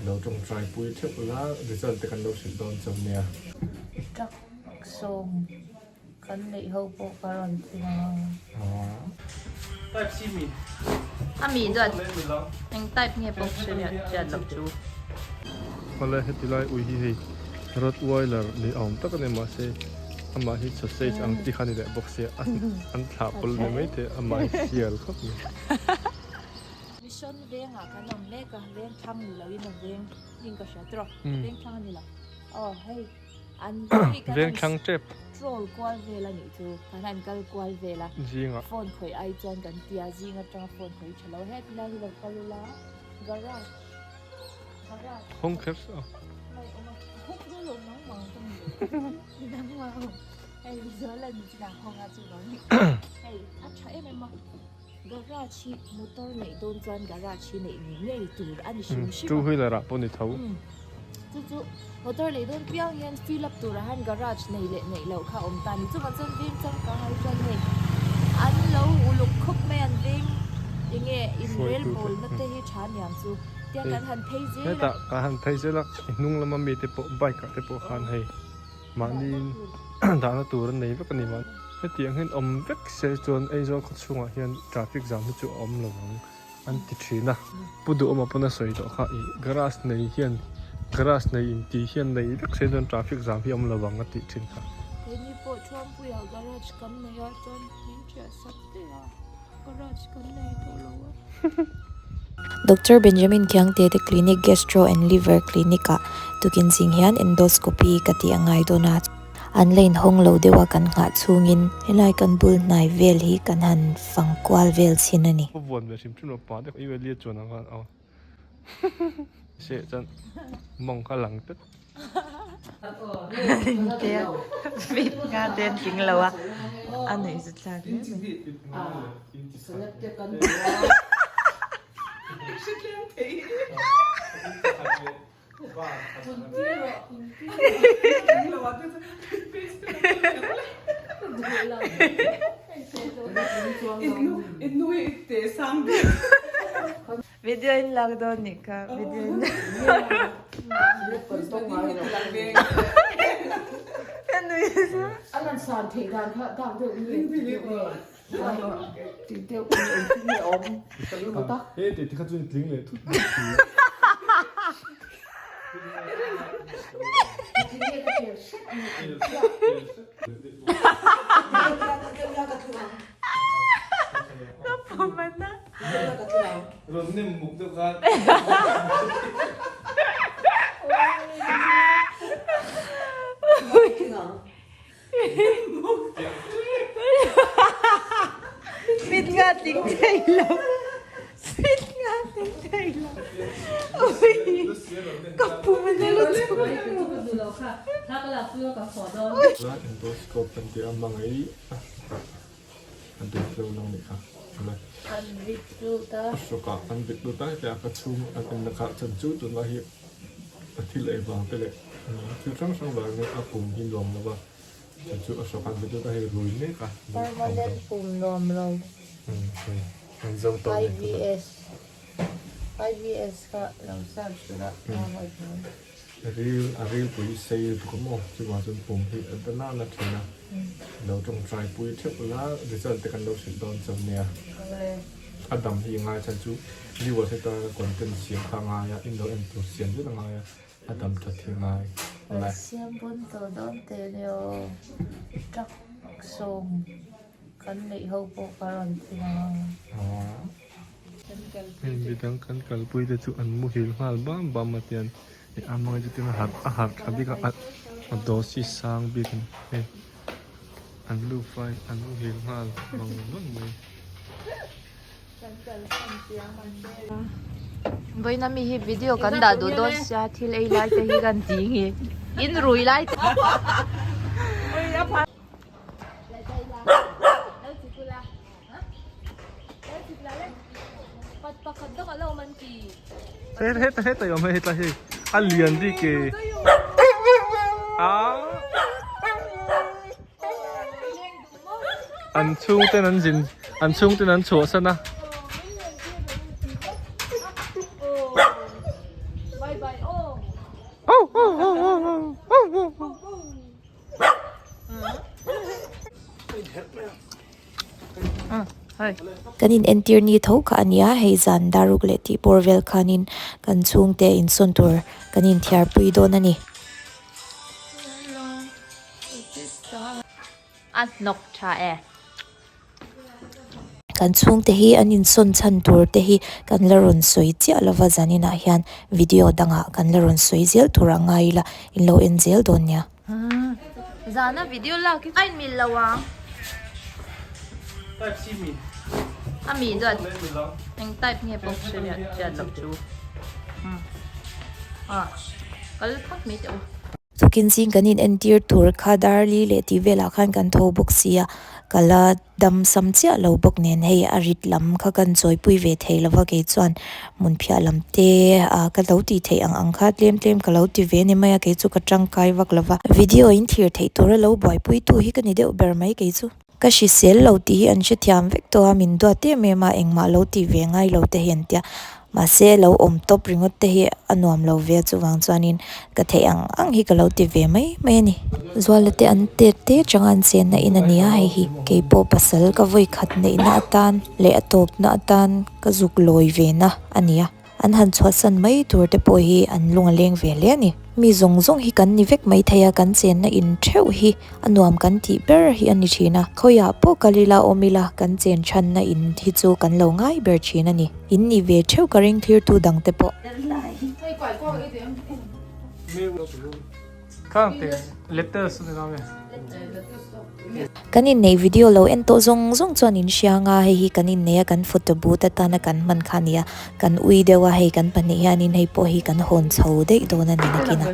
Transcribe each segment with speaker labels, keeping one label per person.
Speaker 1: Lo tawngtai pui theuh ula result te kan lo hrilh dawn chauh nia.
Speaker 2: Truck sawm kan neih ho pawh ka rawn ti ang. A mi duat eng type nge pawh hre hriat loh chu.
Speaker 1: Awle heti lai ui hi hei Rottweiler ni awm tak a ni mahse amah hi sausage ang chi kha ni leh bawk sia an thlah pawlh ni maithei amah hi sial khawp mai.
Speaker 2: Mission vengah kan awm mek a, veng thlang ni loin a veng in ka hria tawh, veng thlang a ni lo. Aw hei an hei kan
Speaker 1: Veng thlang tep.
Speaker 2: Troll kual vel a nih chu, kan han kal kual vel a.
Speaker 1: Zingah.
Speaker 2: Phone khawih ai chuan kan tia zing atanga phone khawih tha lo het lai hi lo kal ula garage garage.
Speaker 1: Hawng kher a.
Speaker 2: Mai awm a, hawk dawn lo nang mang ka ni. Nang mang hei zual a ni chu nang hawng a chu vang ni. Hei a tha em em a. Garage hi motor neih dawn chuan garage hi neih ngei ngei tur a ni hrim hrim a.
Speaker 1: Two wheeler ah pawh ni tho.
Speaker 2: Chu chu motor lei dawn piang hian fill up turah hian garage nei leh neih loh kha a awm ta a ni. Chuvang chuan veng changkang ai chuan hei an lo uluk khawp mai an veng enge inrel bawlna te hi tha aniang chu tiang kan han phei zel a.
Speaker 1: Hetah kan han phei zel a hnung lama mite pawh bike ah te pawh khan hei. Mahni dahna tur an nei vek a ni mah. Hetiang hian awm vek se chuan Aizawl khaw chhungah hian traffic jam hi chu a awm lo ang an ti thin a. Pu Duhawma pawn a sawi tawh kha ih garage nei hian garage nei inti hian nei vek se chuan traffic jam hi a awm lo ang a tih thin kha.
Speaker 2: Keini pawh Thuampuiah garage kan nei a chuan min ṭiah sak daih a, garage kan nei tawh lo a.
Speaker 3: Doctor Benjamin Khiangte te Clinic Gastro and Liver Clinic ah tukin zing hian Endoscopy ka tih a ngai dawn a, an la inhawng lo deuh a kan nghah chhungin helai kan bul hnai vel hi kan han fang kual vel chhin a ni.
Speaker 1: Ka vuan ve hrim hrim lo pa deuh i lia chuan ang khan aw se chuan mawng kha lang tlat.
Speaker 3: Fit nga te an tling lo a, a nuih zut thlak hle mai. Video in lak dawn nih kha video in Ka pum a na.
Speaker 1: Rawn nem muk deuh khan.
Speaker 3: Mit nga tling thei lo. Mit nga tling thei lo. Ui ka pum a na lutuk.
Speaker 1: Endoscope kan tih a hmangaih a. A duh hleuh lo nih kha le.
Speaker 2: An vit lut a.
Speaker 1: A hruk ah an vit lut a hetiang ka chhung an en na kha chan chu tunlai hi a thil ei vang te leh thil hrang hrang vangin a pum hi nuam lo va chan chu a hruk ah an vit lut a hei rui mek a.
Speaker 2: Permanent pum nuam lo.
Speaker 1: Hei an zo tawh nen kha.
Speaker 2: IBS IBS kha lo search ula a hawi hmel.
Speaker 1: Ril a rilpui sei lutuk a maw chuvang chuan pum hi a da nana thin a lo tawngtai pui theuh ula result te kan lo hrilh dawn chauh nia a dam hi i ngai chan chu viewers te tana content siam kha a ngai a in lo en tur siam zet a ngai a a dam that hi a ngai
Speaker 2: Kan siam bun tawh dawn teh nia aw truck sawm kan neih ho pawh ka rawn ti ang.
Speaker 1: Hei midang kan kalpui te chu an muhil nghal bam bam a tian hei a hmanga chu tina harh a harh tha bik a a dosi sang bik a ni hei an lu fai an muhil nghal vang vang mai.
Speaker 2: Vawiin ami hi video kan dah duh dawn sia thil ei lai te hi kan ti nge in rui lai te.
Speaker 1: Heta heta i awm hei heta hei a lian bik e a an chhung ten an zin an chhung ten an chhuahsan a.
Speaker 3: Kan in entir ni tho kha a nia, hei zan daruk leh tih bawr vel khanin kan chhungte insawn tur kan inthiar pui dawn a ni.
Speaker 2: A hnawk tha e.
Speaker 3: Kan chhungte hi an insawn chhan tur te hi kan la rawn sawi chiah lova zaninah hian video dangah kan la rawn sawi zel tur a ngai ila in lo en zel dawn nia.
Speaker 2: Zana video lak hi a inmil lo ang.
Speaker 1: Type C mi.
Speaker 2: A mi duat eng type nge pawh hre hriat loh chu. Ah kal phawt mai teh u.
Speaker 3: Tukin zing kan in entir tur kha Darli leh tih velah khan kan tho bawk sia, ka la dam sam chiah lo bawk nen hei a rit lam kha kan chawipui ve thei lova kei chuan hmun phiah lam te ah ka lo tih theih ang ang kha tlem tlem ka lo ti ve ni mai a kei chu ka tangkai vak lova. Video in thlir theih tura lo buaipui tu hi ka ni deuh ber mai kei chu. Ka hrisel lo tih hi an hrethiam vek tawh a, min duat em em a, engmah lo tih ve ngai lo te hi an tia. Mahse lo awm tawp ringawt te hi a nuam lo ve a, chuvang chuanin ka theih ang ang hi ka lo ti ve mai mai a ni. Zuala te an tet te changa an chenna in a nia hei hi keipawh pasal ka vawi khat neihna atan leh a tawpna atan ka zuk lawi ve na a nia. An han chhuahsan mai tur te pawh hi an lung a leng ve hle a ni. Mi zawng zawng hi kan ni vek mai thei a, kan chenna in theuh hi a nuam kan tih ber hi a ni thin a. Khawiah pawh kal ila awm ila kan chen thanna in hi chu kan lo ngai ber thin a ni. In nih ve theuh ka ring thlir tu dang te pawh. Kan inneih video lo en tawh zawng zawng chuan in hriang a, hei hi kan inneih a kan photo booth atana kan hman kha a ni a, kan ui deuh a, hei kan pahnih hianin hei pawh hi kan hawn chho daih dawn a ni nakin a.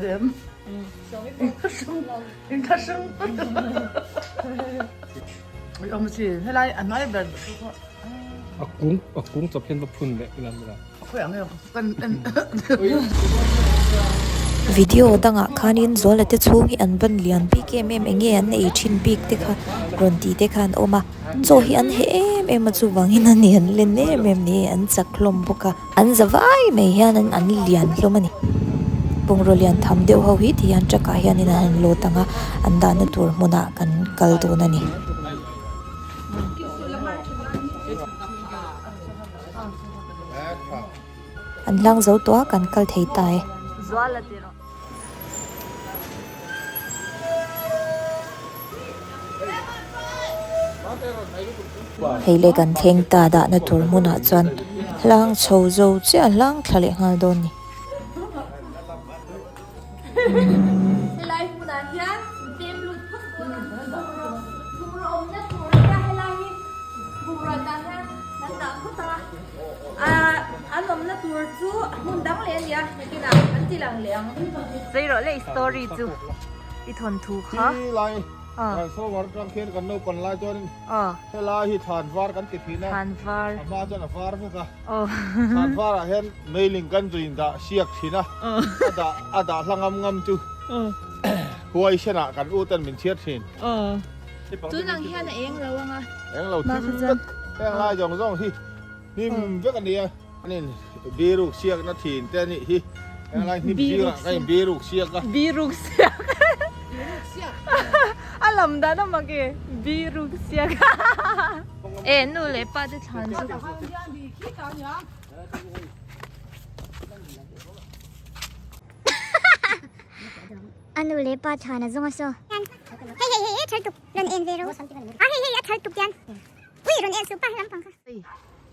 Speaker 3: Video dangah khanin Zuala te chhung hi an ban lian bik em em enge an ei thin bik te kha rawn tih te kha an awm a chaw hi an heh em em a chuvangin a ni an len em em ni an chak hlawm bawk a an za vai mai hian an lian hlawm a ni bungraw lian tham deuh ho hi ti hian truck ah hianin an han load ang a an dahna tur hmunah kan kal dawn a ni. An hlang zo tawh a, kan kal thei ta e. Hei le kan thleng ta dahna tur hmunah chuan hlang chho zo chiah hlang thla leh nghal dawn ni.
Speaker 2: Helai hmunah hian pem lut phawt dawn a, bungraw awmna tur a nia helai hi bungraw tah hian kan dah phawt ang a, ah an awmna tur chu hmun dang leh a nia nakinah kan ti lang leh ang. Zei rawh le i story chu i thawnthu kha.
Speaker 4: Khi lai transformer atang khian kan naupang lai chuan helai hi thlan var kan ti thin a,
Speaker 2: thlan var
Speaker 4: a hma chuan a var vek a. Thlan varah hian meiling kan zuin dah siak thin a, a dah a dah hla ngam ngam chu huai senah kan u ten min chhiar thin.
Speaker 2: Tun ang hian a eng lo ang a.
Speaker 4: Eng lo thim vek, heng lai zawng zawng hi hnim vek a nia. Anin biruk siak na thin te anih hi, heng lai hnim zingah ka in biruk siak a.
Speaker 2: Biruk siak. Biruk siak. A lam dan a mak e, biruk siak. E nu leh pa te thlan chu.
Speaker 5: A nu leh pa thlan a zawng a saw. Hei hei hei a thar tuk rawn en ve ro. A hei hei a thar tuk tian. Ui rawn en suh pa helam pang kha.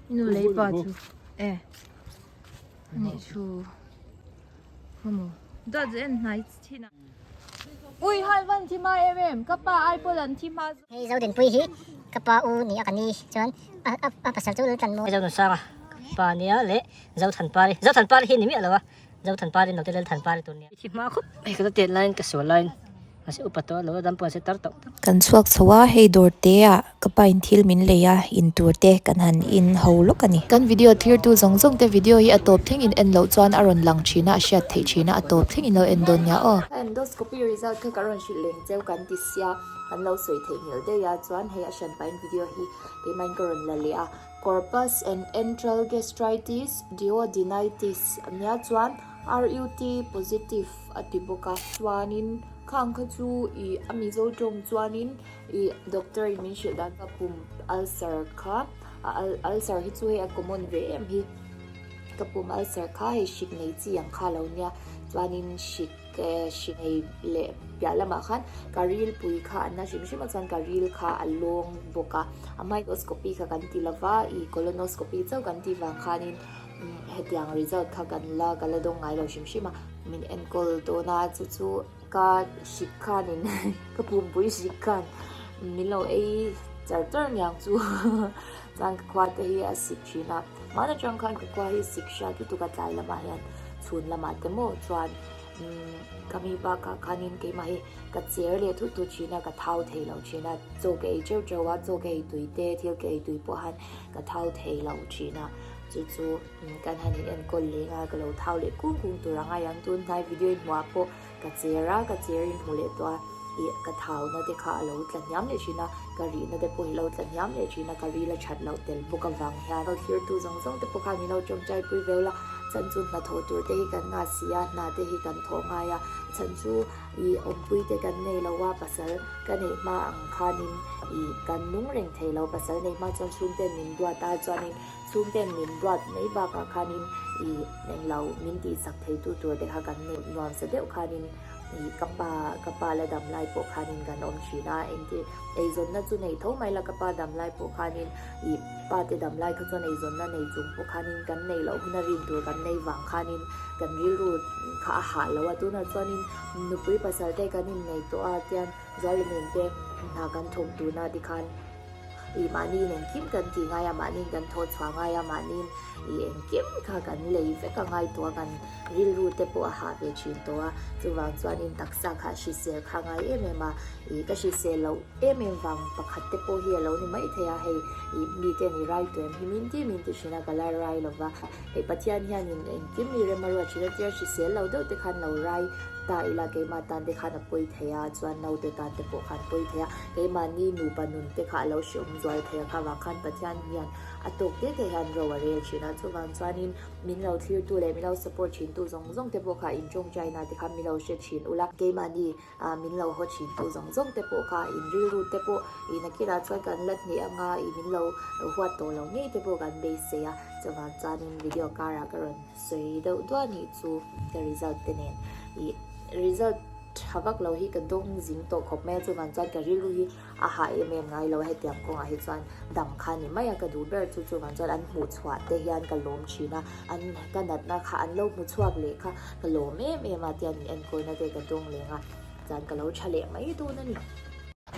Speaker 2: Nu leh pa chu e ni chu khawmaw dawt chu en hnai thin a. Ui hal van thi hma em em ka pa ai pawl an thi hma.
Speaker 5: Hei Zodinpui hi ka pa u ni a ka ni chuan a a pasal chu Laltan maw.
Speaker 6: Zonusanga pa nia leh Zothanpari Zothanpari hi ni miah lo a Zothanpari no te Lalthanpari tur nia. I thi hma khawp hei ka la tet laiin ka sual laiin mahse upa tawh a lo la dam pawh an se tar tawh.
Speaker 3: Kan chhuak chho a hei dawr te ah Ka pa in thil min lei a, in tur te kan han in ho lawk a ni. Kan video thirtu zawng zawng te video hi a tawp thleng in en loh chuan a rawn lang thin a, a hriat theih thin a, a tawp thleng in lo en dawn nia aw. Endoscopy result kha ka rawn hrilh leng cheu kan ti sia, kan lo sawi theih nghilh daih a, chuan hei a hran pahin video hi keimah in ka rawn la leh a, Corpus and Antral Gastritis Duodenitis ania chuan.
Speaker 2: RUT positive a ti bawk a chuanin khang kha chu ih a mizo tawng chuanin ih doctor in min hrilh dan kha pum ulcer kha a ulcer hi chu hei a common ve em hi ka pum ulcer kha hei hrik nei chi ang kha a lo nia chuanin hrik hrik nei leh piah lamah khan ka ril pui kha an na hrim hrim a chuan ka ril kha a lawng bawk a a microscopy kha kan ti lova ih colonoscopy chauh kan tih vang khanin. Hetiang result kha kan la ka la dawng ngai lo hrim hrim a, min enkawl dawn a chu chu ka hrik khanin ka pumpui hrik khan min lo ei char char niang chu chuan ka khua te hi a sik thin a, hman atang khan ka khua hi sik hriat lutuk a tlai lamah hian chhun lamah te maw chuan umm ka mi bakah khanin keimah hi ka cher leh thut thut thin a ka thau thei lo thin a chaw ka ei teuh teuh a chaw ka ei tui te thil ka ei tui pawh han ka thau thei lo thin a. Chu chu kan han in enkawl leng a, ka lo thau leh kung kung tur a ngai ang. Tun hnai video in hmuh ah pawh ka cher a, ka cher in hmu leh tawh a, ih ka thau na te kha a lo tla hniam leh thin a, ka rih na te pawh hi lo tla hniam leh thin a, ka ril a that loh tel bawk avang hian lo thlir tu zawng zawng te pawh khan min lo tawngtai pui veu la, chhan chu hnathawh tur te hi kan nghah si a, hna te hi kan thawh ngai a, chhan chu ih awmpui te kan nei lo a, pasal ka neih hma ang khanin ih kan nung reng thei lo, pasal neih hma chuan chhungten min duat a chuanin. Chhungten min duat mai bakah khanin ih englo min tihsak theitu tur te kha kan nei nuam sa deuh khanin ih ka pa ka pa la dam lai pawh khanin kan awm thin a engti eizawnna chu nei tho mai la ka pa dam lai pawh khanin ih pa te dam lai kha chuan eizawnna nei chung pawh khanin kan neih loh huna rin tur kan nei vang khanin kan rilru kha a hah lo a tunah chuanin nupui pasal te kan innei tawh a tian Zualinen te hna kan thawk tuna tikhan. Ih mahniin engkim kan tih ngai a, mahniin kan thawh chhuah ngai a, mahniin ih engkim kha kan lei vek a ngai tawh a, kan rilru te pawh a hah ve thin tawh a, chuvang chuanin taksa kha hrisel kha ngai em em a, ih ka hrisel loh em em vang pakhat te pawh hi a lo ni mai thei a, hei ih mite an i rai tawh em hi min ti min ti thin a, ka la rai lo va, hei Pathian hianin engkim i rem a ruat thin a, tia hrisel lo deuh te khan lo rai ta ila keimah tan te khan a pawi thei a, chuan naute tan te pawh khan pawi thei a, keimahni nupa nun te kha a lo hreawm zual thei a, kha vang khan Pathian hian a tawk te te hian ro a rel thin a, chuvang chuanin min lo thlirtu leh min lo support thintu zawng zawng te pawh kha in tawngtaina te kha min lo hre thin ula, keimahni ah min lo haw thintu zawng zawng te pawh kha in rilru te pawh ih nakinah chuan kan la hneh anga ih min lo huat tawh lo ngei te pawh kan beisei a, chuvang chuanin video karah ka rawn. Sawi deuh duah nih chu ka result te nen ih result tha vak lo hi ka dawng zing tawh khawp mai a chuvang chuan ka rilru hi a hah em em ngai lo a hetiang kawngah hi chuan dam kha ni mai a ka duh ber chu chuvang chuan an hmuh chhuah te hian ka lawm thin a an ka natna kha an lo hmu chhuak leh kha ka lawm em em a tian in enkawlna te ka dawng leng a chuan ka lo tha leh mai dawn a ni.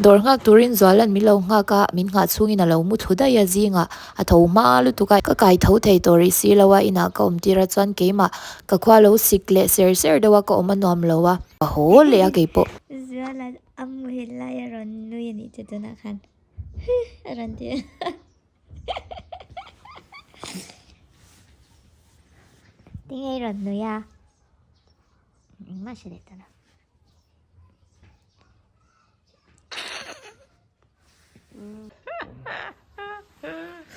Speaker 3: Dawr nghak turin Zuala'n min lo nghak a, min nghah chhungin a lo mu thlu daih a, zingah a tho hma lutuk a, ka kai tho thei tawh rih si lo a, inah ka awm tir a chuan keimah ka khua lo sik leh ser ser deuh a, ka awm a nuam lo a, ka haw leh a keipawh.
Speaker 5: Zuala'n a muhil lai a rawn nui a nih chu tunah khan a rawn ti a. Tinge i rawn nui a? Engmah hre leh ta lo.